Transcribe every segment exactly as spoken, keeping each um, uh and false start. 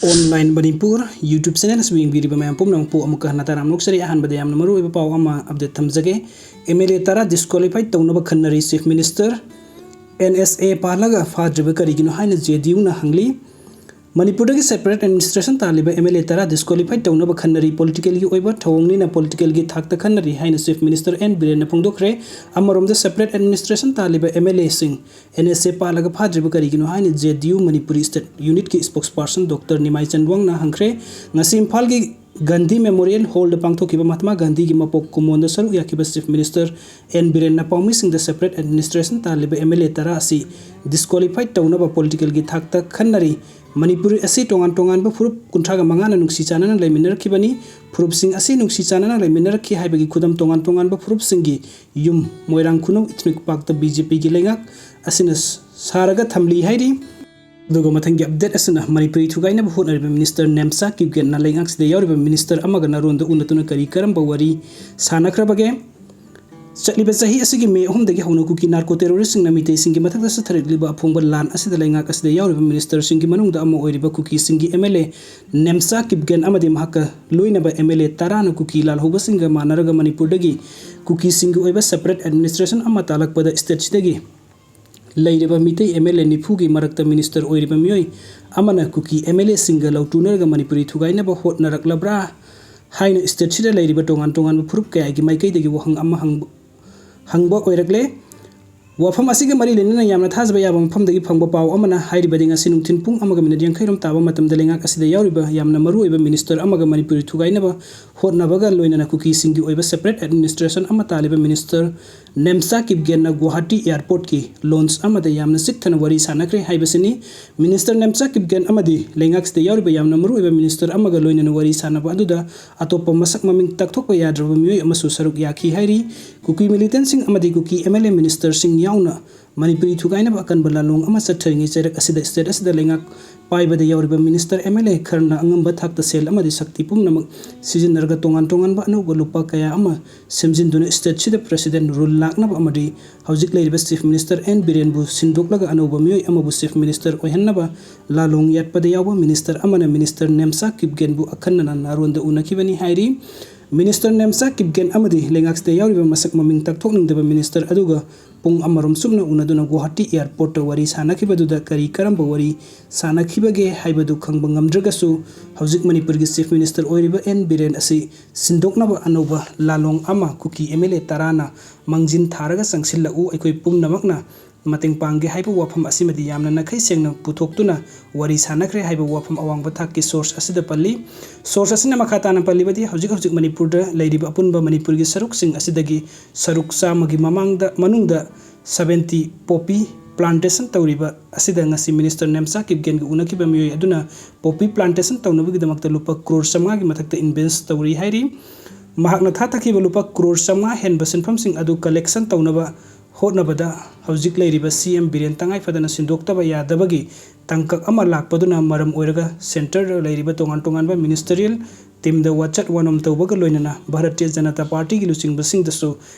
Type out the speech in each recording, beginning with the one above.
Online Manipur YouTube channel ꯑꯁꯤꯕꯨ ꯌꯦꯡꯕꯤꯔꯤꯕ ꯃꯌꯥꯝ ꯄꯨꯝꯅꯃꯛꯄꯨ ꯑꯃꯨꯛꯀ ꯍꯟꯅ ꯇꯔꯥꯝꯅ ꯑꯣꯛꯆꯔꯤ꯫ ꯑꯍꯥꯟꯕꯗ ꯌꯥꯝꯅ ꯃꯔꯨꯑꯣꯏꯕ ꯄꯥꯎ ꯑꯃ update ꯊꯝꯖꯒꯦ꯫ MLA ꯇꯔꯥ disqualified ꯇꯧꯅꯕ ꯈꯟꯅꯔꯤ꯫ Chief Minister NSA ꯄꯥꯜꯂꯒ ꯐꯥꯗ꯭ꯔꯤꯕ ꯀꯔꯤꯒꯤꯅꯣ ꯍꯥꯏꯅ JDUꯅ ꯍꯪꯂꯤ꯫ ꯃꯅꯤꯄꯨꯔꯗꯒꯤ separate administration ꯇꯥꯜꯂꯤꯕ MLA ꯇꯔꯥ disqualified ꯇꯧꯅꯕ ꯈꯟꯅꯔꯤ꯫ Politicalꯒꯤ ꯑꯣꯏꯕ ꯊꯧꯑꯣꯡꯅꯤꯅ politicalꯒꯤ ꯊꯥꯛꯇ ꯈꯟꯅꯔꯤ ꯍꯥꯏꯅ Chief Minister N ꯕꯤꯔꯦꯟꯅ ꯐꯣꯡꯗꯣꯛꯈ꯭ꯔꯦ꯫ ꯑꯃꯔꯣꯝꯗ separate administration ꯇꯥꯜꯂꯤꯕ MLAꯁꯤꯡ NSA ꯄꯥꯜꯂꯒ ꯐꯥꯗ꯭ꯔꯤꯕ ꯀꯔꯤꯒꯤꯅꯣ ꯍꯥꯏꯅ JDU Manipuri State Unitꯀꯤ spokesperson Doctor ꯅꯤꯃꯥꯏ ꯆꯟꯋꯥꯡꯅ ꯍꯪꯈ꯭ꯔꯦ꯫ ꯉꯁꯤ ꯏꯝꯐꯥꯜꯒꯤ ꯒꯥꯟꯙꯤ Memorial Hallꯗ ꯄꯥꯡꯊꯣꯛꯈꯤꯕ ꯃꯍꯥꯇꯃꯥ ꯒꯥꯟꯙꯤꯒꯤ ꯃꯄꯣꯛ ꯀꯨꯝꯑꯣꯟꯗ ꯁꯔꯨꯛ ꯌꯥꯈꯤꯕ Chief Minister N ꯕꯤꯔꯦꯟꯅ ꯄꯥꯎꯃꯤꯁꯤꯡꯗ separate administration ꯇꯥꯜꯂꯤꯕ MLA ꯇꯔꯥ ꯑꯁꯤ disqualified ꯇꯧꯅꯕ politicalꯒꯤ ꯊꯥꯛꯇ ꯈꯟꯅꯔꯤ꯫ ꯃꯅꯤꯄꯨꯔ ꯑꯁꯤ ꯇꯣꯉꯥꯟ ꯇꯣꯉꯥꯟꯕ ꯐꯨꯔꯨꯞ ꯀꯨꯟꯊ꯭ꯔꯥꯒ ꯃꯉꯥꯅ ꯅꯨꯡꯁꯤ ꯆꯥꯟꯅꯅ ꯂꯩꯃꯤꯟꯅꯔꯛꯈꯤꯕꯅꯤ꯫ ꯐꯨꯔꯨꯞꯁꯤꯡ ꯑꯁꯤ ꯅꯨꯡꯁꯤ ꯆꯥꯟꯅꯅ ꯂꯩꯃꯤꯟꯅꯔꯛꯈꯤ ꯍꯥꯏꯕꯒꯤ ꯈꯨꯗꯝ ꯇꯣꯉꯥꯟ ꯇꯣꯉꯥꯟꯕ ꯐꯨꯔꯨꯞꯁꯤꯡꯒꯤ ꯌꯨꯝ ꯃꯣꯏꯔꯥꯡ ꯈꯨꯅꯧ Ethnic Parkꯇ BJPꯒꯤ ꯂꯩꯉꯥꯛ ꯑꯁꯤꯅ ꯁꯥꯔꯒ ꯊꯝꯂꯤ ꯍꯥꯏꯔꯤ꯫ ꯑꯗꯨꯒ ꯃꯊꯪꯒꯤ update ꯑꯁꯤꯅ ꯃꯅꯤꯄꯨꯔꯤ ꯊꯨꯒꯥꯏꯅꯕ ꯍꯣꯠꯅꯔꯤꯕ Minister ꯅꯦꯝꯆꯥ ꯀꯤꯞꯒꯦꯟꯅ ꯂꯩꯉꯥꯛꯁꯤꯗ ꯌꯥꯎꯔꯤꯕ Minister ꯑꯃꯒ ꯅꯔꯣꯟꯗ ꯎꯅꯗꯨꯅ ꯀꯔꯤ ꯀꯔꯝꯕ ꯋꯥꯔꯤ ꯁꯥꯟꯅꯈ꯭ꯔꯕꯒꯦ? ꯆꯠꯂꯤꯕ ꯆꯍꯤ ꯑꯁꯤꯒꯤ ꯃꯦ ꯑꯍꯨꯝꯗꯒꯤ ꯍꯧꯅ ꯀꯨꯀꯤ narco terroristꯁꯤꯡꯅ ꯃꯤꯇꯩꯁꯤꯡꯒꯤ ꯃꯊꯛꯇ ꯆꯠꯊꯔꯛꯂꯤꯕ ꯑꯐꯣꯡꯕ ꯂꯥꯟ ꯑꯁꯤꯗ ꯂꯩꯉꯥꯛ ꯑꯁꯤꯗ ꯌꯥꯎꯔꯤꯕ ministerꯁꯤꯡꯒꯤ ꯃꯅꯨꯡꯗ ꯑꯃ ꯑꯣꯏꯔꯤꯕ ꯀꯨꯀꯤꯁꯤꯡꯒꯤ MLA ꯅꯦꯝꯆꯥ ꯀꯤꯞꯒꯦꯟ ꯑꯃꯗꯤ ꯃꯍꯥꯛꯀ ꯂꯣꯏꯅꯕ MLA ꯇꯔꯥꯅ ꯀꯨꯀꯤ ꯂꯥꯜꯍꯧꯕꯁꯤꯡꯒ ꯃꯥꯟꯅꯔꯒ ꯃꯅꯤꯄꯨꯔꯗꯒꯤ ꯀꯨꯀꯤꯁꯤꯡꯒꯤ ꯑꯣꯏꯕ separate administration ꯑꯃ ꯇꯥꯜꯂꯛꯄꯗ stateꯁꯤꯗꯒꯤ ꯂꯩꯔꯤꯕ ꯃꯤꯇꯩ MLA ꯅꯤꯐꯨꯒꯤ ꯃꯔꯛꯇ minister ꯑꯣꯏꯔꯤꯕ ꯃꯤꯑꯣꯏ ꯑꯃꯅ ꯀꯨꯀꯤ MLAꯁꯤꯡꯒ ꯂꯧꯇꯨꯅꯔꯒ ꯃꯅꯤꯄꯨꯔꯤ ꯊꯨꯒꯥꯏꯅꯕ ꯍꯣꯠꯅꯔꯛꯂꯕ꯭ꯔꯥ ꯍꯥꯏꯅ stateꯁꯤꯗ ꯂꯩꯔꯤꯕ ꯇꯣꯉꯥꯟ ꯇꯣꯉꯥꯟꯕ ꯐꯨꯔꯨꯞ ꯀꯌꯥꯒꯤ ꯃꯥꯏꯀꯩꯗꯒꯤ ꯋꯥꯍꯪ ꯑꯃ ꯍꯪꯕ, ꯍꯪꯕ ꯑꯣꯏꯔꯛꯂꯦ꯫ ꯋꯥꯐꯝ ꯑꯁꯤꯒ ꯃꯔꯤ ꯂꯩꯅꯅ ꯌꯥꯝꯅ ꯊꯥꯖꯕ ꯌꯥꯕ ꯃꯐꯝꯗꯒꯤ ꯐꯪꯕ ꯄꯥꯎ ꯑꯃꯅ ꯍꯥꯏꯔꯤꯕꯗꯤ ꯉꯁꯤ ꯅꯨꯡꯊꯤꯜ ꯄꯨꯡ ꯑꯃꯒ minute ꯌꯥꯡꯈꯩꯔꯣꯝ ꯇꯥꯕ ꯃꯇꯝꯗ ꯂꯩꯉꯥꯛ ꯑꯁꯤꯗ ꯌꯥꯎꯔꯤꯕ ꯌꯥꯝꯅ ꯃꯔꯨꯑꯣꯏꯕ minister ꯑꯃꯒ ꯃꯅꯤꯄꯨꯔꯤ ꯊꯨꯒꯥꯏꯅꯕ ꯍꯣꯠꯅꯕꯒ ꯂꯣꯏꯅꯅ ꯀꯨꯀꯤꯁꯤꯡꯒꯤ ꯑꯣꯏꯕ separate administration ꯑꯃ ꯇꯥꯜꯂꯤꯕ minister ꯅꯦꯝꯆꯥ ꯀꯤꯞꯒꯦꯟꯅ ꯒꯨꯋꯥꯍꯥꯇꯤ airportꯀꯤ lounge ꯑꯃꯗ ꯌꯥꯝꯅ ꯆꯤꯛꯊꯅ ꯋꯥꯔꯤ ꯁꯥꯟꯅꯈ꯭ꯔꯦ ꯍꯥꯏꯕꯁꯤꯅꯤ꯫ Minister ꯅꯦꯝꯆꯥ ꯀꯤꯞꯒꯦꯟ ꯑꯃꯗꯤ ꯂꯩꯉꯥꯛꯁꯤꯗ ꯌꯥꯎꯔꯤꯕ ꯌꯥꯝꯅ ꯃꯔꯨꯑꯣꯏꯕ minister ꯑꯃꯒ ꯂꯣꯏꯅꯅ ꯋꯥꯔꯤ ꯁꯥꯟꯅꯕ ꯑꯗꯨꯗ ꯑꯇꯣꯞꯄ ꯃꯁꯛ ꯃꯃꯤꯡ ꯇꯥꯛꯊꯣꯛꯄ ꯌꯥꯗ꯭ꯔꯕ ꯃꯤꯑꯣꯏ ꯑꯃꯁꯨ ꯁꯔꯨꯛ ꯌꯥꯈꯤ ꯍꯥꯏꯔꯤ꯫ ꯀꯨꯀꯤ militantꯁꯤꯡ ꯑꯃꯗꯤ ꯀꯨꯀꯤ MLA ministerꯁꯤꯡ ꯌꯥꯎꯅ ꯃꯅꯤꯄꯨꯔꯤ ꯊꯨꯒꯥꯏꯅꯕ ꯑꯀꯟꯕ ꯂꯥꯂꯣꯡ ꯑꯃ ꯆꯠꯊꯔꯤꯉꯩ ꯆꯩꯔꯛ ꯑꯁꯤꯗ state ꯑꯁꯤꯗ ꯂꯩꯉꯥꯛ ꯄꯥꯏꯕꯗ ꯌꯥꯎꯔꯤꯕ minister, M L A ꯈꯔꯅ ꯑꯉꯝꯕ ꯊꯥꯛꯇ ꯁꯦꯜ ꯑꯃꯗꯤ ꯁꯛꯇꯤ ꯄꯨꯝꯅꯃꯛ ꯁꯤꯖꯤꯟꯅꯔꯒ ꯇꯣꯉꯥꯟ ꯇꯣꯉꯥꯟꯕ ꯑꯅꯧꯕ ꯂꯨꯄꯥ ꯀꯌꯥ ꯑꯃ ꯁꯦꯝꯖꯤꯟꯗꯨꯅ state ꯁꯤꯗ president rule ꯂꯥꯛꯅꯕ ꯑꯃꯗꯤ ꯍꯧꯖꯤꯛ ꯂꯩꯔꯤꯕ Chief Minister N ꯕꯤꯔꯦꯟꯕꯨ ꯁꯤꯟꯗꯣꯛꯂꯒ ꯑꯅꯧꯕ ꯃꯤꯑꯣꯏ ꯑꯃꯕꯨ Chief Minister ꯑꯣꯏꯍꯟꯅꯕ ꯂꯥꯂꯣꯡ ꯌꯥꯠꯄꯗ ꯌꯥꯎꯕ minister ꯑꯃꯅ minister ꯅꯦꯝꯆꯥ ꯀꯤꯞꯒꯦꯟꯕꯨ ꯑꯈꯟꯅꯅ ꯅꯥꯔꯣꯟꯗ ꯎꯅꯈꯤꯕꯅꯤ ꯍꯥꯏꯔꯤ꯫ Minister ꯅꯦꯝꯆꯥ ꯀꯤꯞꯒꯦꯟ ꯑꯃꯗꯤ ꯂꯩꯉꯥꯛꯁꯤꯗ ꯌꯥꯎꯔꯤꯕ ꯃꯁꯛ ꯃꯃꯤꯡ ꯇꯥꯛꯊꯣꯛꯅꯤꯡꯗꯕ minister ꯑꯗꯨꯒ ꯄꯨꯡ ꯑꯃꯔꯣꯝ ꯆꯨꯞꯅ ꯎꯅꯗꯨꯅ ꯒꯨꯋꯥꯍꯥꯇꯤ airportꯇ ꯋꯥꯔꯤ ꯁꯥꯅꯈꯤꯕꯗꯨꯗ ꯀꯔꯤ ꯀꯔꯝꯕ ꯋꯥꯔꯤ ꯁꯥꯅꯈꯤꯕꯒꯦ ꯍꯥꯏꯕꯗꯨ ꯈꯪꯕ ꯉꯝꯗ꯭ꯔꯒꯁꯨ, ꯍꯧꯖꯤꯛ ꯃꯅꯤꯄꯨꯔꯒꯤ Chief Minister ꯑꯣꯏꯔꯤꯕ N ꯕꯤꯔꯦꯟ ꯑꯁꯤ ꯁꯤꯟꯗꯣꯛꯅꯕ ꯑꯅꯧꯕ ꯂꯥꯂꯣꯡ ꯑꯃ ꯀꯨꯀꯤ M L A ꯇꯔꯥꯅ ꯃꯥꯡꯖꯤꯟ ꯊꯥꯔꯒ ꯆꯪꯁꯤꯜꯂꯛꯎ, ꯑꯩꯈꯣꯏ ꯄꯨꯝꯅꯃꯛꯅ ꯃꯇꯦꯡ ꯄꯥꯡꯒꯦ ꯍꯥꯏꯕ ꯋꯥꯐꯝ ꯑꯁꯤꯃꯗꯤ ꯌꯥꯝꯅ ꯅꯥꯈꯩ ꯁꯦꯡꯅ ꯄꯨꯊꯣꯛꯇꯨꯅ ꯋꯥꯔꯤ ꯁꯥꯅꯈ꯭ꯔꯦ ꯍꯥꯏꯕ ꯋꯥꯐꯝ ꯑꯋꯥꯡꯕ ꯊꯥꯛꯀꯤ source ꯑꯁꯤꯗ ꯄꯜꯂꯤ꯫ Source ꯑꯁꯤꯅ ꯃꯈꯥ ꯇꯥꯅ ꯄꯜꯂꯤꯕꯗꯤ, ꯍꯧꯖꯤꯛ ꯍꯧꯖꯤꯛ ꯃꯅꯤꯄꯨꯔꯗ ꯂꯩꯔꯤꯕ ꯑꯄꯨꯟꯕ ꯃꯅꯤꯄꯨꯔꯒꯤ ꯁꯔꯨꯛꯁꯤꯡ ꯑꯁꯤꯗꯒꯤ ꯁꯔꯨꯛ ꯆꯥꯝꯃꯒꯤ ꯃꯃꯥꯡꯗ, ꯃꯅꯨꯡꯗ seventy poppy plantation ꯇꯧꯔꯤꯕ ꯑꯁꯤꯗ ꯉꯁꯤ minister ꯅꯦꯝꯆꯥ ꯀꯤꯞꯒꯦꯟꯒ ꯎꯅꯈꯤꯕ ꯃꯤꯑꯣꯏ ꯑꯗꯨꯅ poppy plantation ꯇꯧꯅꯕꯒꯤꯗꯃꯛꯇ ꯂꯨꯄꯥ ꯀ꯭ꯔꯣꯔ ꯆꯥꯝꯃꯉꯥꯒꯤ ꯃꯊꯛꯇ invest ꯇꯧꯔꯤ ꯍꯥꯏꯔꯤ꯫ ꯃꯍꯥꯛꯅ ꯊꯥꯊꯈꯤꯕ ꯂꯨꯄꯥ ꯀ꯭ꯔꯣꯔ ꯆꯥꯝꯃꯉꯥ ꯍꯦꯟꯕ ꯁꯦꯟꯐꯝꯁꯤꯡ ꯑꯗꯨ collection ꯇꯧꯅꯕ ꯍꯣꯠꯅꯕꯗ ꯍꯧꯖꯤꯛ ꯂꯩꯔꯤꯕ C M ꯕꯤꯔꯦꯟ ꯇꯉꯥꯏ ꯐꯗꯅ ꯁꯤꯟꯗꯣꯛꯇꯕ ꯌꯥꯗꯕꯒꯤ ꯇꯥꯡꯀꯛ ꯑꯃ ꯂꯥꯛꯄꯗꯨꯅ ꯃꯔꯝ ꯑꯣꯏꯔꯒ centreꯗ ꯂꯩꯔꯤꯕ ꯇꯣꯉꯥꯟ ꯇꯣꯉꯥꯟꯕ ministerial teamꯗ ꯋꯥꯆꯠ ꯋꯥꯅꯣꯝ ꯇꯧꯕꯒ ꯂꯣꯏꯅꯅ ꯚꯥꯔꯇꯤꯌ ꯖꯅꯇꯥ ꯄꯥꯔꯇꯤꯒꯤ ꯂꯨꯆꯤꯡꯕꯁꯤꯡꯗꯁꯨ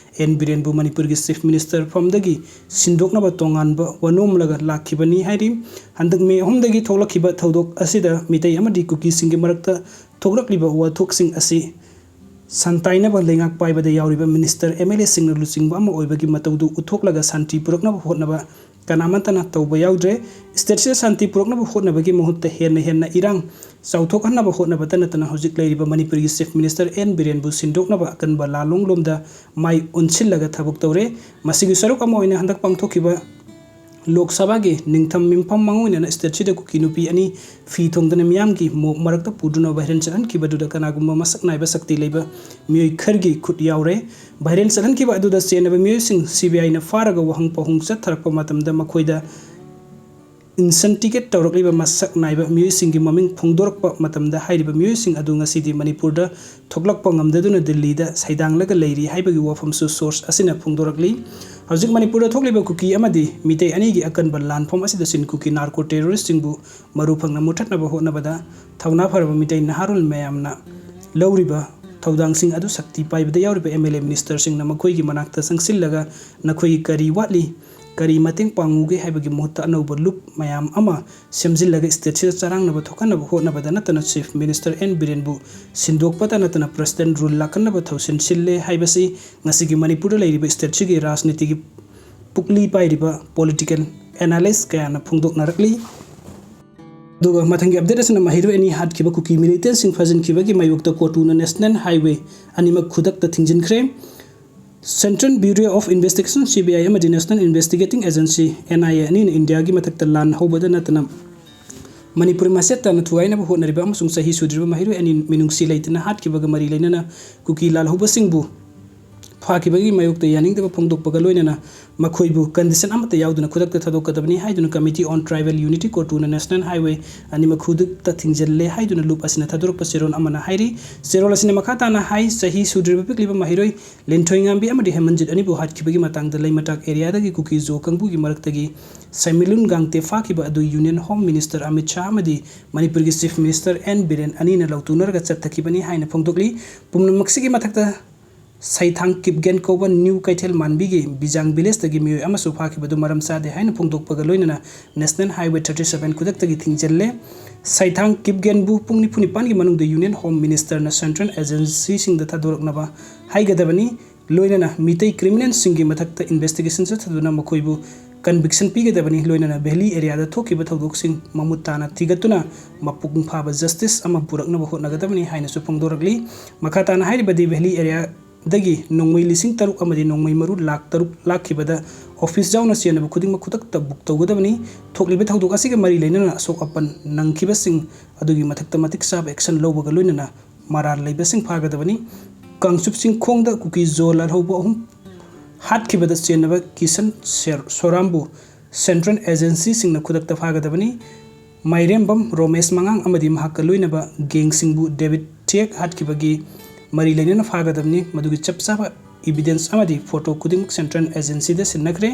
N ꯕꯤꯔꯦꯟꯕꯨ ꯃꯅꯤꯄꯨꯔꯒꯤ Chief Minister ꯐꯝꯗꯒꯤ ꯁꯤꯟꯗꯣꯛꯅꯕ ꯇꯣꯉꯥꯟꯕ ꯋꯥꯅꯣꯝꯂꯒ ꯂꯥꯛꯈꯤꯕꯅꯤ ꯍꯥꯏꯔꯤ꯫ ꯍꯟꯗꯛ ꯃꯦ ꯑꯍꯨꯝꯗꯒꯤ ꯊꯣꯛꯂꯛꯈꯤꯕ ꯊꯧꯗꯣꯛ ꯑꯁꯤꯗ ꯃꯤꯇꯩ ꯑꯃꯗꯤ ꯀꯨꯀꯤꯁꯤꯡꯒꯤ ꯃꯔꯛꯇ ꯊꯣꯛꯂꯛꯂꯤꯕ ꯋꯥꯊꯣꯛꯁꯤꯡ ꯑꯁꯤ ꯁꯟꯇꯥꯏꯅꯕ ꯂꯩꯉꯥꯛ ꯄꯥꯏꯕꯗ ꯌꯥꯎꯔꯤꯕ minister, M L Aꯁꯤꯡꯅ ꯂꯨꯆꯤꯡꯕ ꯑꯃ ꯑꯣꯏꯕꯒꯤ ꯃꯇꯧꯗꯨ ꯎꯠꯊꯣꯛꯂꯒ ꯁꯥꯟꯇꯤ ꯄꯨꯔꯛꯅꯕ ꯍꯣꯠꯅꯕ ꯀꯅꯥꯃꯠꯇꯅ ꯇꯧꯕ ꯌꯥꯎꯗ꯭ꯔꯦ꯫ Stateꯁꯤꯗ ꯁꯥꯟꯇꯤ ꯄꯨꯔꯛꯅꯕ ꯍꯣꯠꯅꯕꯒꯤ ꯃꯍꯨꯠꯇ ꯍꯦꯟꯅ ꯍꯦꯟꯅ ꯏꯔꯥꯡ ꯆꯥꯎꯊꯣꯛꯍꯟꯅꯕ ꯍꯣꯠꯅꯕꯇ ꯅꯠꯇꯅ ꯍꯧꯖꯤꯛ ꯂꯩꯔꯤꯕ ꯃꯅꯤꯄꯨꯔꯒꯤ Chief Minister N ꯕꯤꯔꯦꯟꯕꯨ ꯁꯤꯟꯗꯣꯛꯅꯕ ꯑꯀꯟꯕ ꯂꯥꯂꯣꯡꯂꯣꯝꯗ ꯃꯥꯏ ꯑꯣꯟꯁꯤꯜꯂꯒ ꯊꯕꯛ ꯇꯧꯔꯦ꯫ ꯃꯁꯤꯒꯤ ꯁꯔꯨꯛ ꯑꯃ ꯑꯣꯏꯅ ꯍꯟꯗꯛ ꯄꯥꯡꯊꯣꯛꯈꯤꯕ ꯂꯣꯛ ꯁꯚꯥꯒꯤ ꯅꯤꯡꯊꯝ ꯃꯤꯐꯝ ꯃꯥꯡꯑꯣꯏꯅꯅ stateꯁꯤꯗ ꯀꯨꯀꯤ ꯅꯨꯄꯤ ꯑꯅꯤ ꯐꯤ ꯊꯣꯡꯗꯅ ꯃꯤꯌꯥꯝꯒꯤ ꯃꯣꯞ ꯃꯔꯛꯇ ꯄꯨꯗꯨꯅ viral ꯆꯠꯍꯟꯈꯤꯕꯗꯨꯗ ꯀꯅꯥꯒꯨꯝꯕ ꯃꯁꯛ ꯅꯥꯏꯕ ꯁꯛꯇꯤ ꯂꯩꯕ ꯃꯤꯑꯣꯏ ꯈꯔꯒꯤ ꯈꯨꯠ ꯌꯥꯎꯔꯦ꯫ Viral ꯆꯠꯍꯟꯈꯤꯕ ꯑꯗꯨꯗ ꯆꯦꯟꯅꯕ ꯃꯤꯑꯣꯏꯁꯤꯡ CBIꯅ ꯐꯥꯔꯒ ꯋꯥꯍꯪ ꯄꯥꯎꯍꯪ ꯆꯠꯊꯔꯛꯄ ꯃꯇꯝꯗ ꯃꯈꯣꯏꯗ investigate ꯇꯧꯔꯛꯂꯤꯕ ꯃꯁꯛ ꯅꯥꯏꯕ ꯃꯤꯑꯣꯏꯁꯤꯡꯒꯤ ꯃꯃꯤꯡ ꯐꯣꯡꯗꯣꯔꯛꯄ ꯃꯇꯝꯗ ꯍꯥꯏꯔꯤꯕ ꯃꯤꯑꯣꯏꯁꯤꯡ ꯑꯗꯨ ꯉꯁꯤꯗꯤ ꯃꯅꯤꯄꯨꯔꯗ ꯊꯣꯛꯂꯛꯄ ꯉꯝꯗꯗꯨꯅ ꯗꯤꯜꯂꯤꯗ ꯁꯩꯗꯥꯡꯂꯒ ꯂꯩꯔꯤ ꯍꯥꯏꯕꯒꯤ ꯋꯥꯐꯝꯁꯨ source ꯑꯁꯤꯅ ꯐꯣꯡꯗꯣꯔꯛꯂꯤ꯫ ꯍꯧꯖꯤꯛ ꯃꯅꯤꯄꯨꯔꯗ ꯊꯣꯛꯂꯤꯕ ꯀꯨꯀꯤ ꯑꯃꯗꯤ ꯃꯤꯇꯩ ꯑꯅꯤꯒꯤ ꯑꯀꯟꯕ ꯂꯥꯟꯐꯝ ꯑꯁꯤꯗ ꯁꯤꯟ ꯀꯨꯀꯤ ꯅꯥꯔꯀꯣ ꯇꯦꯔꯣꯔꯤꯁ꯭ꯠꯁꯤꯡꯕꯨ ꯃꯔꯨ ꯐꯪꯅ ꯃꯨꯠꯊꯠꯅꯕ ꯍꯣꯠꯅꯕꯗ ꯊꯧꯅꯥ ꯐꯔꯕ ꯃꯤꯇꯩ ꯅꯍꯥꯔꯣꯜ ꯃꯌꯥꯝꯅ ꯂꯧꯔꯤꯕ ꯊꯧꯗꯥꯡꯁꯤꯡ ꯑꯗꯨ ꯁꯛꯇꯤ ꯄꯥꯏꯕꯗ ꯌꯥꯎꯔꯤꯕ ꯑꯦꯝ ꯑꯦꯜ ꯑꯦ ꯃꯤꯅꯤꯁꯇꯔꯁꯤꯡꯅ ꯃꯈꯣꯏꯒꯤ ꯃꯅꯥꯛꯇ ꯆꯪꯁꯤꯜꯂꯒ ꯅꯈꯣꯏꯒꯤ ꯀꯔꯤ ꯋꯥꯠꯂꯤ, ꯀꯔꯤ ꯃꯇꯦꯡ ꯄꯥꯡꯉꯨꯒꯦ ꯍꯥꯏꯕꯒꯤ ꯃꯍꯨꯠꯇ ꯑꯅꯧꯕ ꯂꯨꯞ ꯃꯌꯥꯝ ꯑꯃ ꯁꯦꯝꯖꯤꯜꯂꯒ ꯁ꯭ꯇꯦꯠꯁꯤꯗ ꯆꯔꯥꯡꯅꯕ ꯊꯣꯛꯍꯟꯅꯕ ꯍꯣꯠꯅꯕꯗ ꯅꯠꯇꯅ ꯆꯤꯐ ꯃꯤꯅꯤꯁꯇꯔ ꯑꯦꯟ ꯕꯤꯔꯦꯟꯕꯨ ꯁꯤꯟꯗꯣꯛꯄꯇ ꯅꯠꯇꯅ ꯄ꯭ꯔꯁꯤꯗꯦꯟ ꯔꯨꯜ ꯂꯥꯛꯍꯟꯅꯕ ꯊꯧꯁꯤꯟ ꯁꯤꯜꯂꯦ ꯍꯥꯏꯕꯁꯤ ꯉꯁꯤꯒꯤ ꯃꯅꯤꯄꯨꯔꯗ ꯂꯩꯔꯤꯕ ꯁ꯭ꯇꯦꯠꯁꯤꯒꯤ ꯔꯥꯖꯅꯤꯇꯤꯒꯤ ꯄꯨꯛꯂꯤ ꯄꯥꯏꯔꯤꯕ ꯄꯣꯂꯤꯇꯤꯀꯦꯜ ꯑꯦꯅꯥꯂꯤꯁ꯭ꯠ ꯀꯌꯥꯅ ꯐꯣꯡꯗꯣꯛꯅꯔꯛꯂꯤ꯫ ꯑꯗꯨꯒ ꯃꯊꯪꯒꯤ ꯑꯞꯗꯦꯠ ꯑꯁꯤꯅ ꯃꯍꯩꯔꯣꯏ ꯑꯅꯤ ꯍꯥꯠꯈꯤꯕ ꯀꯨꯀꯤ ꯃꯤꯂꯤꯇꯦꯟꯠꯁꯤꯡ ꯐꯥꯖꯤꯟꯈꯤꯕꯒꯤ ꯃꯥꯌꯣꯛꯇ ꯀꯣꯇꯨꯅ ꯅꯦꯁꯅꯦꯜ ꯍꯥꯏꯋꯦ ꯑꯅꯤꯃꯛ ꯈꯨꯗꯛꯇ ꯊꯤꯡꯖꯤꯟꯈ꯭ꯔꯦ꯫ Central Bureau of Investigation, C B I, ꯑꯃꯗꯤ National Investigating Agency, N I A, ꯑꯅꯤꯅ ꯏꯟꯗꯤꯌꯥꯒꯤ ꯃꯊꯛꯇ ꯂꯥꯟ ꯍꯧꯕꯗ ꯅꯠꯇꯅ ꯃꯅꯤꯄꯨꯔ ꯃꯁꯦꯠ ꯇꯥꯅ ꯊꯨꯒꯥꯏꯅꯕ ꯍꯣꯠꯅꯔꯤꯕ ꯑꯃꯁꯨꯡ ꯆꯍꯤ ꯁꯨꯗ꯭ꯔꯤꯕ ꯃꯍꯩꯔꯣꯏ ꯑꯅꯤ ꯃꯤꯅꯨꯡꯁꯤ ꯂꯩꯇꯅ ꯍꯥꯠꯈꯤꯕꯒ ꯃꯔꯤ ꯂꯩꯅꯅ ꯀꯨꯀꯤ ꯂꯥꯜꯍꯧꯕꯁꯤꯡꯕꯨ ꯐꯥꯈꯤꯕꯒꯤ ꯃꯥꯌꯣꯛꯇ ꯌꯥꯅꯤꯡꯗꯕ ꯐꯣꯡꯗꯣꯛꯄꯒ ꯂꯣꯏꯅꯅ ꯃꯈꯣꯏꯕꯨ condition ꯑꯃꯠꯇ ꯌꯥꯎꯗꯅ ꯈꯨꯗꯛꯇ ꯊꯥꯗꯣꯛꯀꯗꯕꯅꯤ ꯍꯥꯏꯗꯨꯅ Committee on Tribal Unity, ꯀꯣꯇꯨꯅ ꯅꯦꯁꯅꯦꯜ ꯍꯥꯏꯋꯦ ꯑꯅꯤꯃꯛ ꯈꯨꯗꯛꯇ ꯊꯤꯡꯖꯤꯜꯂꯦ ꯍꯥꯏꯗꯨꯅ ꯂꯨꯞ ꯑꯁꯤꯅ ꯊꯥꯗꯣꯔꯛꯄ ꯆꯦꯔꯣꯜ ꯑꯃꯅ ꯍꯥꯏꯔꯤ꯫ ꯆꯦꯔꯣꯜ ꯑꯁꯤꯅ ꯃꯈꯥ ꯇꯥꯅ ꯍꯥꯏ, ꯆꯍꯤ ꯁꯨꯗ꯭ꯔꯤꯕ ꯄꯤꯛꯂꯤꯕ ꯃꯍꯩꯔꯣꯏ ꯂꯤꯟꯊꯣꯏꯉꯥꯝꯕꯤ ꯑꯃꯗꯤ ꯍꯦꯃꯟꯖꯤꯠ ꯑꯅꯤꯕꯨ ꯍꯥꯠꯈꯤꯕꯒꯤ ꯃꯇꯥꯡꯗ ꯂꯩꯃꯇꯥꯛ ꯑꯦꯔꯤꯌꯥꯗꯒꯤ ꯀꯨꯀꯤ ꯖꯣ ꯀꯥꯡꯕꯨꯒꯤ ꯃꯔꯛꯇꯒꯤ ꯁꯦꯃꯤꯂꯨꯟ ꯒꯥꯡꯇꯦ ꯐꯥꯈꯤꯕ ꯑꯗꯨ union home minister Amit Shah ꯑꯃꯗꯤ ꯃꯅꯤꯄꯨꯔꯒꯤ ꯆꯤꯐ ꯃꯤꯅꯤꯁꯇꯔ ꯑꯦꯟ ꯕꯤꯔꯦꯟ ꯑꯅꯤꯅ ꯂꯧꯊꯣꯛꯅꯔꯒ ꯆꯠꯊꯈꯤꯕꯅꯤ ꯍꯥꯏꯅ ꯐꯣꯡꯗꯣꯛꯂꯤ꯫ ꯄꯨꯝꯅꯃꯛꯁꯤꯒꯤ ꯃꯊꯛꯇ ꯁꯩꯊꯥꯡ ꯀꯤꯞꯒꯦꯟ ꯀꯧꯕ ꯅ꯭ꯌꯨ ꯀꯩꯊꯦꯜ ꯃꯥꯟꯕꯤꯒꯤ ꯕꯤꯖꯥꯡ ꯚꯤꯂꯦꯖꯇꯒꯤ ꯃꯤꯑꯣꯏ ꯑꯃꯁꯨ ꯐꯥꯈꯤꯕꯗꯨ ꯃꯔꯝ ꯆꯥꯗꯦ ꯍꯥꯏꯅ ꯐꯣꯡꯗꯣꯛꯄꯒ ꯂꯣꯏꯅꯅ ꯅꯦꯁꯅꯦꯜ ꯍꯥꯏꯋꯦ thirty seven ꯈꯨꯗꯛꯇꯒꯤ ꯊꯤꯡꯖꯤꯜꯂꯦ꯫ ꯁꯩꯊꯥꯡ ꯀꯤꯞꯒꯦꯟꯕꯨ ꯄꯨꯡ ꯅꯤꯐꯨ ꯅꯤꯄꯥꯟꯒꯤ ꯃꯅꯨꯡꯗ ꯌꯨꯅꯤꯌꯟ ꯍꯣꯝ ꯃꯤꯅꯤꯁꯇꯔꯅ ꯁꯦꯟꯇ꯭ꯔꯦꯜ ꯑꯦꯖꯦꯟꯁꯤꯁꯤꯡꯗ ꯊꯥꯗꯣꯔꯛꯅꯕ ꯍꯥꯏꯒꯗꯕꯅꯤ꯫ ꯂꯣꯏꯅꯅ ꯃꯤꯇꯩ ꯀ꯭ꯔꯤꯃꯤꯅꯦꯜꯁꯤꯡꯒꯤ ꯃꯊꯛꯇ ꯏꯟꯚꯦꯁꯇꯤꯒꯦꯁꯟ ꯆꯠꯊꯗꯨꯅ ꯃꯈꯣꯏꯕꯨ ꯀꯟꯚꯤꯛꯁꯟ ꯄꯤꯒꯗꯕꯅꯤ꯫ ꯂꯣꯏꯅꯅ ꯚꯦꯂꯤ ꯑꯦꯔꯤꯌꯥꯗ ꯊꯣꯛꯈꯤꯕ ꯊꯧꯗꯣꯛꯁꯤꯡ ꯃꯃꯨꯠ ꯇꯥꯅ ꯊꯤꯒꯠꯇꯨꯅ ꯃꯄꯨꯡ ꯐꯥꯕ ꯖꯁꯇꯤꯁ ꯑꯃ ꯄꯨꯔꯛꯅꯕ ꯍꯣꯠꯅꯒꯗꯕꯅꯤ ꯍꯥꯏꯅꯁꯨ ꯐꯣꯡꯗꯣꯔꯛꯂꯤ꯫ ꯃꯈꯥ ꯇꯥꯅ ꯍꯥꯏꯔꯤꯕꯗꯤ ꯚꯦꯂꯤ ꯑꯦꯔꯤꯌꯥꯗꯒꯤ ꯅꯣꯡꯃꯩ ꯂꯤꯁꯤꯡ ꯇꯔꯨꯛ ꯑꯃꯗꯤ ꯅꯣꯡꯃꯩ ꯃꯔꯨ ꯂꯥꯈ ꯇꯔꯨꯛ ꯂꯥꯛꯈꯤꯕꯗ ꯑꯣꯐꯤꯁ ꯌꯥꯎꯅ ꯆꯦꯟꯅꯕ ꯈꯨꯗꯤꯡꯃꯛ ꯈꯨꯗꯛꯇ ꯕꯨꯛ ꯇꯧꯒꯗꯕꯅꯤ꯫ ꯊꯣꯛꯂꯤꯕ ꯊꯧꯗꯣꯛ ꯑꯁꯤꯒ ꯃꯔꯤ ꯂꯩꯅꯅ ꯑꯁꯣꯛ ꯑꯄꯟ ꯅꯪꯈꯤꯕꯁꯤꯡ ꯑꯗꯨꯒꯤ ꯃꯊꯛꯇ ꯃꯇꯤꯛ ꯆꯥꯕ ꯑꯦꯛꯁꯟ ꯂꯧꯕꯒ ꯂꯣꯏꯅꯅ ꯃꯔꯥꯜ ꯂꯩꯕꯁꯤꯡ ꯐꯥꯒꯗꯕꯅꯤ꯫ ꯀꯥꯡꯆꯨꯞ ꯆꯤꯡꯈꯣꯡꯗ ꯀꯨꯀꯤ ꯖꯣ ꯂꯥꯜꯍꯧꯕ ꯑꯍꯨꯝ ꯍꯥꯠꯈꯤꯕꯗ ꯆꯦꯟꯅꯕ ꯀꯤꯁꯟ ꯁꯦꯔ-, ꯁꯣꯔꯥꯝꯕꯨ ꯁꯦꯟꯇ꯭ꯔꯦꯜ ꯑꯦꯖꯦꯟꯁꯤꯁꯤꯡꯅ ꯈꯨꯗꯛꯇ ꯐꯥꯒꯗꯕꯅꯤ꯫ ꯃꯥꯏꯔꯦꯝꯕꯝ ꯔꯣꯃꯦꯁ ꯃꯉꯥꯡ ꯑꯃꯗꯤ ꯃꯍꯥꯛꯀ ꯂꯣꯏꯅꯕ ꯒꯦꯡꯁꯤꯡꯕꯨ ꯗꯦꯕꯤꯠ ꯊꯤꯌꯦꯛ ꯍꯥꯠꯈꯤꯕꯒꯤ ꯃꯔꯤ ꯂꯩꯅꯅ ꯐꯥꯒꯗꯕꯅꯤ꯫ ꯃꯗꯨꯒꯤ ꯆꯞ ꯆꯥꯕ evidence ꯑꯃꯗꯤ photo ꯈꯨꯗꯤꯡꯃꯛ central agencyꯗ ꯁꯤꯟꯅꯈ꯭ꯔꯦ꯫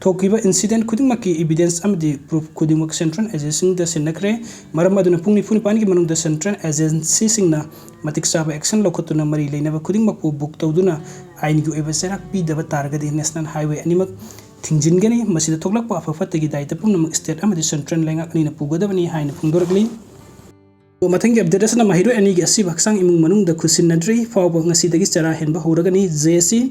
ꯊꯣꯛꯈꯤꯕ incident ꯈꯨꯗꯤꯡꯃꯛꯀꯤ evidence ꯑꯃꯗꯤ proof ꯈꯨꯗꯤꯡꯃꯛ central agencyꯗ ꯁꯤꯟꯅꯈ꯭ꯔꯦ꯫ ꯃꯔꯝ ꯑꯗꯨꯅ ꯄꯨꯡ ꯅꯤꯐꯨ ꯅꯤꯄꯥꯟꯒꯤ ꯃꯅꯨꯡꯗ central agencyꯁꯤꯡꯅ ꯃꯇꯤꯛ ꯆꯥꯕ action ꯂꯧꯈꯠꯇꯨꯅ ꯃꯔꯤ ꯂꯩꯅꯕ ꯈꯨꯗꯤꯡꯃꯛꯄꯨ book ꯇꯧꯗꯨꯅ ꯑꯥꯏꯟꯒꯤ ꯑꯣꯏꯕ ꯆꯩꯔꯥꯛ ꯄꯤꯗꯕ ꯇꯥꯔꯒꯗꯤ national highway ꯑꯅꯤꯃꯛ ꯊꯤꯡꯖꯤꯟꯒꯅꯤ꯫ ꯃꯁꯤꯗ ꯊꯣꯛꯂꯛꯄ ꯑꯐ ꯐꯠꯇꯒꯤ ꯗꯥꯏꯇ ꯄꯨꯝꯅꯃꯛ state ꯑꯃꯗꯤ central ꯂꯩꯉꯥꯛ ꯑꯅꯤꯅ ꯄꯨꯒꯗꯕꯅꯤ ꯍꯥꯏꯅ ꯐꯣꯡꯗꯣꯔꯛꯂꯤ꯫ ꯃꯊꯪꯒꯤ update ꯑꯁꯤꯅ ꯃꯍꯩꯔꯣꯏ ꯑꯅꯤꯒꯤ ꯑꯁꯤꯕ ꯍꯛꯆꯥꯡ ꯏꯃꯨꯡ ꯃꯅꯨꯡꯗ ꯈꯨꯠꯁꯤꯟꯅꯗ꯭ꯔꯤ ꯐꯥꯎꯕ ꯉꯁꯤꯗꯒꯤ ꯆꯔꯥ ꯍꯦꯟꯕ ꯍꯧꯔꯒꯅꯤ꯫ J S C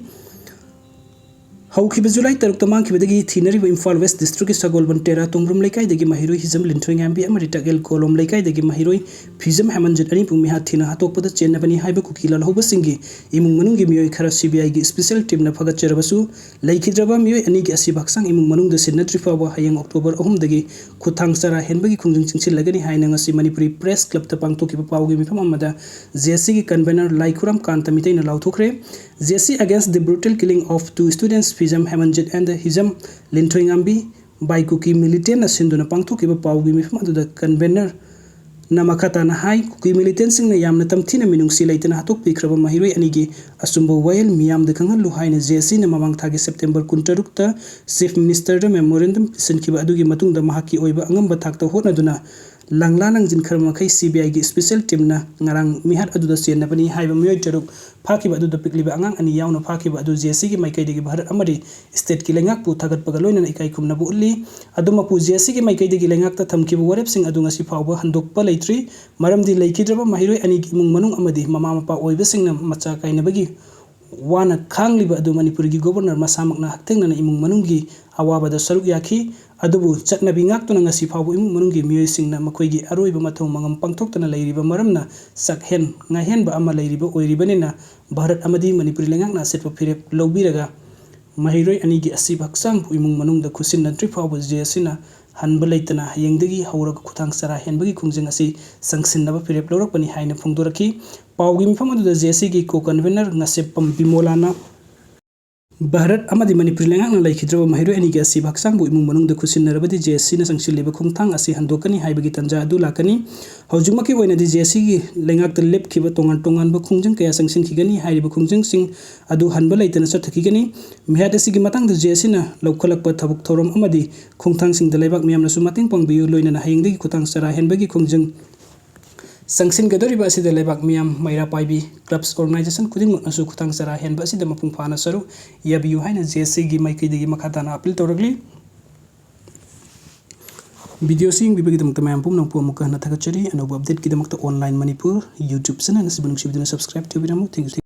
ꯍꯧꯈꯤꯕ ꯖꯨꯂꯥꯏ ꯇꯔꯨꯛꯇ ꯃꯥꯡꯈꯤꯕꯗꯒꯤ ꯊꯤꯅꯔꯤꯕ ꯏꯝꯐꯥꯜ West Districtꯀꯤ ꯁꯒꯣꯜꯕꯟ ꯇꯦꯔꯥ ꯇꯣꯡꯕ꯭ꯔꯝ ꯂꯩꯀꯥꯏꯗꯒꯤ ꯃꯍꯩꯔꯣꯏ ꯍꯤꯖꯝ ꯂꯤꯟꯊꯣꯏꯉꯥꯝꯕꯤ ꯑꯃꯗꯤ ꯇꯥꯛꯌꯦꯜ ꯀꯣꯂꯣꯝ ꯂꯩꯀꯥꯏꯗꯒꯤ ꯃꯍꯩꯔꯣꯏ ꯐꯤꯖꯝ ꯍꯦꯃꯟꯖꯤꯠ ꯑꯅꯤꯕꯨ ꯃꯤꯍꯥꯠ ꯊꯤꯅ ꯍꯥꯠꯇꯣꯛꯄꯗ ꯆꯦꯟꯅꯕꯅꯤ ꯍꯥꯏꯕ ꯀꯨꯀꯤ ꯂꯥꯜꯍꯧꯕꯁꯤꯡꯒꯤ ꯏꯃꯨꯡ ꯃꯅꯨꯡꯒꯤ ꯃꯤꯑꯣꯏ ꯈꯔ C B Iꯒꯤ special teamꯅ ꯐꯒꯠꯆꯔꯕꯁꯨ, ꯂꯩꯈꯤꯗ꯭ꯔꯕ ꯃꯤꯑꯣꯏ ꯑꯅꯤꯒꯤ ꯑꯁꯤꯕ ꯍꯛꯆꯥꯡ ꯏꯃꯨꯡ ꯃꯅꯨꯡꯗ ꯁꯤꯟꯅꯗ꯭ꯔꯤ ꯐꯥꯎꯕ ꯍꯌꯦꯡ October ꯑꯍꯨꯝꯗꯒꯤ ꯈꯨꯠꯊꯥꯡ ꯆꯔꯥ ꯍꯦꯟꯕꯒꯤ ꯈꯣꯡꯖꯪ ꯆꯪꯁꯤꯜꯂꯒꯅꯤ ꯍꯥꯏꯅ ꯉꯁꯤ ꯃꯅꯤꯄꯨꯔꯤ Press Clubꯇ ꯄꯥꯡꯊꯣꯛꯈꯤꯕ ꯄꯥꯎꯒꯤ ꯃꯤꯐꯝ ꯑꯃꯗ J S Cꯒꯤ convener ꯂꯥꯏꯈꯨꯔꯝ ꯀꯥꯟꯇ ꯃꯤꯇꯩꯅ ꯂꯥꯎꯊꯣꯛꯈ꯭ꯔꯦ꯫ J S C against the brutal killing of two students, Fizam Hemanjit and Hizam Linthoingam by Kuki militantꯅ ꯁꯤꯟꯗꯨꯅ ꯄꯥꯡꯊꯣꯛꯈꯤꯕ ꯄꯥꯎꯒꯤ ꯃꯤꯐꯝ ꯑꯗꯨꯗ convenerꯅ ꯃꯈꯥ ꯇꯥꯅ ꯍꯥꯏ, ꯀꯨꯀꯤ militantꯁꯤꯡꯅ ꯌꯥꯝꯅ ꯇꯝꯊꯤꯅ ꯃꯤꯅꯨꯡꯁꯤ ꯂꯩꯇꯅ ꯍꯥꯠꯇꯣꯛꯄꯤꯈ꯭ꯔꯕ ꯃꯍꯩꯔꯣꯏ ꯑꯅꯤꯒꯤ ꯑꯆꯨꯝꯕ ꯋꯥꯌꯦꯜ ꯃꯤꯌꯥꯝꯗ ꯈꯪꯍꯜꯂꯨ ꯍꯥꯏꯅ J S Cꯅ ꯃꯃꯥꯡ ꯊꯥꯒꯤ September ꯀꯨꯟꯇꯔꯨꯛꯇ Chief Ministerꯗ memorandum ꯄꯤꯁꯤꯟꯈꯤꯕ ꯑꯗꯨꯒꯤ ꯃꯇꯨꯡꯗ ꯃꯍꯥꯛꯀꯤ ꯑꯣꯏꯕ ꯑꯉꯝꯕ ꯊꯥꯛꯇ ꯍꯣꯠꯅꯗꯨꯅ ꯂꯪꯂꯥ ꯂꯪꯁꯤꯟꯈ꯭ꯔꯕ ꯃꯈꯩ C B Iꯒꯤ special teamꯅ ꯉꯔꯥꯡ ꯃꯤꯍꯥꯠ ꯑꯗꯨꯗ ꯆꯦꯟꯅꯕꯅꯤ ꯍꯥꯏꯕ ꯃꯤꯑꯣꯏ ꯇꯔꯨꯛ ꯐꯥꯈꯤꯕ ꯑꯗꯨꯗ ꯄꯤꯛꯂꯤꯕ ꯑꯉꯥꯡ ꯑꯅꯤ ꯌꯥꯎꯅ ꯐꯥꯈꯤꯕ ꯑꯗꯨ J S Cꯒꯤ ꯃꯥꯏꯀꯩꯗꯒꯤ ꯚꯥꯔꯠ ꯑꯃꯗꯤ stateꯀꯤ ꯂꯩꯉꯥꯛꯄꯨ ꯊꯥꯒꯠꯄꯒ ꯂꯣꯏꯅꯅ ꯏꯀꯥꯏ ꯈꯨꯝꯅꯕ ꯎꯠꯂꯤ꯫ ꯑꯗꯨꯃꯛꯄꯨ J S Cꯒꯤ ꯃꯥꯏꯀꯩꯗꯒꯤ ꯂꯩꯉꯥꯛꯇ ꯊꯝꯈꯤꯕ ꯋꯥꯔꯦꯞꯁꯤꯡ ꯑꯗꯨ ꯉꯁꯤ ꯐꯥꯎꯕ ꯍꯟꯗꯣꯛꯄ ꯂꯩꯇ꯭ꯔꯤ꯫ ꯃꯔꯝꯗꯤ ꯂꯩꯈꯤꯗ꯭ꯔꯕ ꯃꯍꯩꯔꯣꯏ ꯑꯅꯤꯒꯤ ꯏꯃꯨꯡ ꯃꯅꯨꯡ ꯑꯃꯗꯤ ꯃꯃꯥ ꯃꯄꯥ ꯑꯣꯏꯕꯁꯤꯡꯅ ꯃꯆꯥ ꯀꯥꯏꯅꯕꯒꯤ ꯋꯥꯅ ꯈꯥꯡꯂꯤꯕ ꯑꯗꯨ ꯃꯅꯤꯄꯨꯔꯒꯤ Governor ꯃꯁꯥꯃꯛꯅ ꯍꯛꯊꯦꯡꯅꯅ ꯏꯃꯨꯡ ꯃꯅꯨꯡꯒꯤ ꯑꯋꯥꯕꯗ ꯁꯔꯨꯛ ꯌꯥꯈꯤ꯫ ꯑꯗꯨꯕꯨ ꯆꯠꯅꯕꯤ ꯉꯥꯛꯇꯨꯅ ꯉꯁꯤ ꯐꯥꯎꯕ ꯏꯃꯨꯡ ꯃꯅꯨꯡꯒꯤ ꯃꯤꯑꯣꯏꯁꯤꯡꯅ ꯃꯈꯣꯏꯒꯤ ꯑꯔꯣꯏꯕ ꯃꯊꯧ ꯃꯉꯝ ꯄꯥꯡꯊꯣꯛꯇꯅ ꯂꯩꯔꯤꯕ ꯃꯔꯝꯅ ꯆꯥꯛꯍꯦꯟ ꯉꯥꯏꯍꯦꯟꯕ ꯑꯃ ꯂꯩꯔꯤꯕ ꯑꯣꯏꯔꯤꯕꯅꯤꯅ ꯚꯥꯔꯠ ꯑꯃꯗꯤ ꯃꯅꯤꯄꯨꯔꯤ ꯂꯩꯉꯥꯛꯅ ꯑꯆꯦꯠꯄ ꯐꯤꯔꯦꯞ ꯂꯧꯕꯤꯔꯒ ꯃꯍꯩꯔꯣꯏ ꯑꯅꯤꯒꯤ ꯑꯁꯤꯕ ꯍꯛꯆꯥꯡꯕꯨ ꯏꯃꯨꯡ ꯃꯅꯨꯡꯗ ꯈꯨꯠꯁꯤꯟꯅꯗ꯭ꯔꯤ ꯐꯥꯎꯕ J S Cꯅ ꯍꯟꯕ ꯂꯩꯇꯅ ꯍꯌꯦꯡꯗꯒꯤ ꯍꯧꯔꯒ ꯈꯨꯠꯊꯥꯡ ꯆꯔꯥ ꯍꯦꯟꯕꯒꯤ ꯈꯣꯡꯖꯪ ꯑꯁꯤ ꯆꯪꯁꯤꯟꯅꯕ ꯐꯤꯔꯦꯞ ꯂꯧꯔꯛꯄꯅꯤ ꯍꯥꯏꯅ ꯐꯣꯡꯗꯣꯔꯛꯈꯤ꯫ ꯄꯥꯎꯒꯤ ꯃꯤꯐꯝ ꯑꯗꯨꯗ J S Cꯒꯤ co-convener ꯉꯁꯦꯞꯄꯝ ꯕꯤꯃꯣꯂꯥꯅ ꯚꯥꯔꯠ ꯑꯃꯗꯤ ꯃꯅꯤꯄꯨꯔ ꯂꯩꯉꯥꯛꯅ ꯂꯩꯈꯤꯗ꯭ꯔꯕ ꯃꯍꯩꯔꯣꯏ ꯑꯅꯤꯒꯤ ꯑꯁꯤꯕ ꯍꯛꯆꯥꯡꯕꯨ ꯏꯃꯨꯡ ꯃꯅꯨꯡꯗ ꯈꯨꯠꯁꯤꯟꯅꯔꯕꯗꯤ ꯖꯦ ꯑꯦꯁ ꯁꯤꯅ ꯆꯪꯁꯤꯜꯂꯤꯕ ꯈꯣꯡꯊꯥꯡ ꯑꯁꯤ ꯍꯟꯗꯣꯛꯀꯅꯤ ꯍꯥꯏꯕꯒꯤ ꯇꯥꯟꯖꯥ ꯑꯗꯨ ꯂꯥꯛꯀꯅꯤ꯫ ꯍꯧꯖꯤꯛꯃꯛꯀꯤ ꯑꯣꯏꯅꯗꯤ ꯖꯦ ꯑꯦꯁ ꯁꯤꯒꯤ ꯂꯩꯉꯥꯛꯇ ꯂꯦꯞꯈꯤꯕ ꯇꯣꯉꯥꯟ ꯇꯣꯉꯥꯟꯕ ꯈꯣꯡꯖꯪ ꯀꯌꯥ ꯆꯪꯁꯤꯟꯈꯤꯒꯅꯤ꯫ ꯍꯥꯏꯔꯤꯕ ꯈꯣꯡꯖꯪꯁꯤꯡ ꯑꯗꯨ ꯍꯟꯕ ꯂꯩꯇꯅ ꯆꯠꯊꯈꯤꯒꯅꯤ꯫ ꯃꯤꯍꯥꯠ ꯑꯁꯤꯒꯤ ꯃꯇꯥꯡꯗ ꯖꯦ ꯑꯦꯁ ꯁꯤꯅ ꯂꯧꯈꯠꯂꯛꯄ ꯊꯕꯛ ꯊꯧꯔꯝ ꯑꯃꯗꯤ ꯈꯣꯡꯊꯥꯡꯁꯤꯡꯗ ꯂꯩꯕꯥꯛ ꯃꯤꯌꯥꯝꯅꯁꯨ ꯃꯇꯦꯡ ꯄꯥꯡꯕꯤꯌꯨ, ꯂꯣꯏꯅꯅ ꯍꯌꯦꯡꯗꯒꯤ ꯈꯨꯠꯊꯥꯡ ꯆꯔꯥ ꯍꯦꯟꯕꯒꯤ ꯈꯣꯡꯖꯪ ꯆꯪꯁꯤꯟꯒꯗꯧꯔꯤꯕ ꯑꯁꯤꯗ ꯂꯩꯕꯥꯛ ꯃꯤꯌꯥꯝ, ꯃꯩꯔꯥ ꯄꯥꯏꯕꯤ, clubs, organization ꯈꯨꯗꯤꯡꯃꯛꯅꯁꯨ ꯈꯨꯠꯊꯥꯡ ꯆꯔꯥ ꯍꯦꯟꯕ ꯑꯁꯤꯗ ꯃꯄꯨꯡ ꯐꯥꯅ ꯁꯔꯨꯛ ꯌꯥꯕꯤꯌꯨ ꯍꯥꯏꯅ ꯖꯦ ꯑꯦꯁ ꯁꯤꯒꯤ ꯃꯥꯏꯀꯩꯗꯒꯤ ꯃꯈꯥ ꯇꯥꯅ appeal ꯇꯧꯔꯛꯂꯤ꯫ Video ꯑꯁꯤ ꯌꯦꯡꯕꯤꯕꯒꯤꯗꯃꯛꯇ ꯃꯌꯥꯝ ꯄꯨꯝꯅꯃꯛꯄꯨ ꯑꯃꯨꯛꯀ ꯍꯟꯅ ꯊꯥꯒꯠꯆꯔꯤ꯫ ꯑꯅꯧꯕ update ꯀꯤꯗꯃꯛꯇ Online Manipur YouTube channel ꯑꯁꯤꯕꯨ ꯅꯨꯡꯁꯤꯕꯤꯗꯨꯅ subscribe ꯇꯧꯕꯤꯔꯝꯃꯨ꯫ Thank you꯫